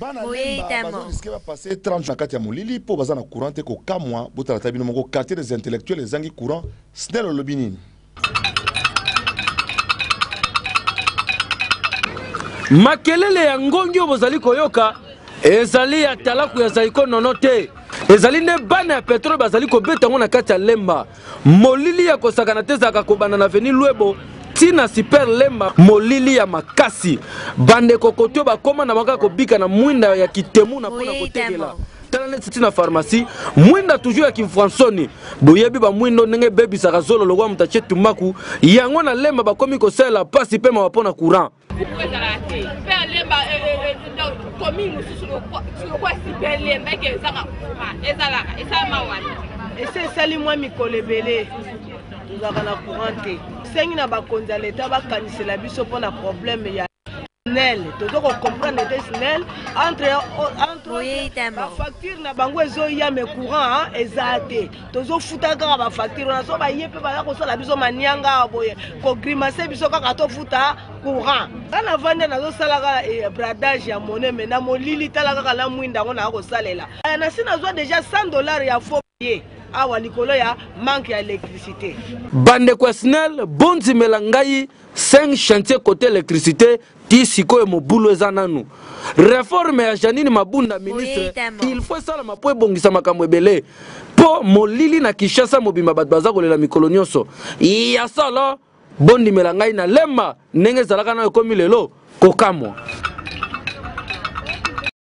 Bana Lemba bazo risquer ba passer 30 jours na kati ya molili po baza na courant te kokamwa botala ata bino moko quartier des intellectuels ezangi courant Snell olobi nini? Makelele ya ngongi oyo bozali koyoka ezali ya talaku ya Zaiko Nono te, ezali nde bana ya petrole bazali kobeta yango na kati ya Lemba. Molili ya kosakana te ezalaka kobanda na avenue Luebo ti na super Lemba, molili ya makasi. Bandeko kote oyo bakoma na bango kaka kobika na mwinda ya kitemuna mpo na kotekela. Tala neti ti na pharmacie, mwinda toujours ya kimfransoni. Boyebi ba mwindo ndenge ebebisaka zolo lokola moto atie tumbaku, yango na Lemba bakomi kosalela pasi mpe mawa mpo na courant. Ezalaka te mpe alemba commune mosusu lokola super lemba eke ezanga courant ezalaka esalama wapi? Esi esali mwa mikolo ebele tozalaka na courant te. Sengi na bakonzi ya leta bakanisela biso mpo na problème ya SNEL. Tozo ko comprendre te SNEL entre entre ba facture na bango ezoya me courant eza te. Tozofuta kaka ba facture wana, so baye mpe baza kosala biso manianga awa boye, kogrimace biso kaka tofuta courant. Nga navandi nazosala kaka eh, bradage ya monnaie me na molili, tala kaka na mwinda yango naya kosalela. Eh, nasi nazwa deja 100 dollars ya faux ye awa likolo ya manque ya électricité. Bandeko ya SNEL, bondimela ngai, 5 chantier côté électricité ti sikoyo mobulu eza nanu. Reforme ya Janine Mabunda ministre, il faut esalama mpo ebongisa makambo ebele, mpo molili na Kinshasa mobimba bato baza kolela mikolo nyonso ya solo. Bondimela ngai na Lemba ndenge ezalaka nayo ekomi lelo kokamwa.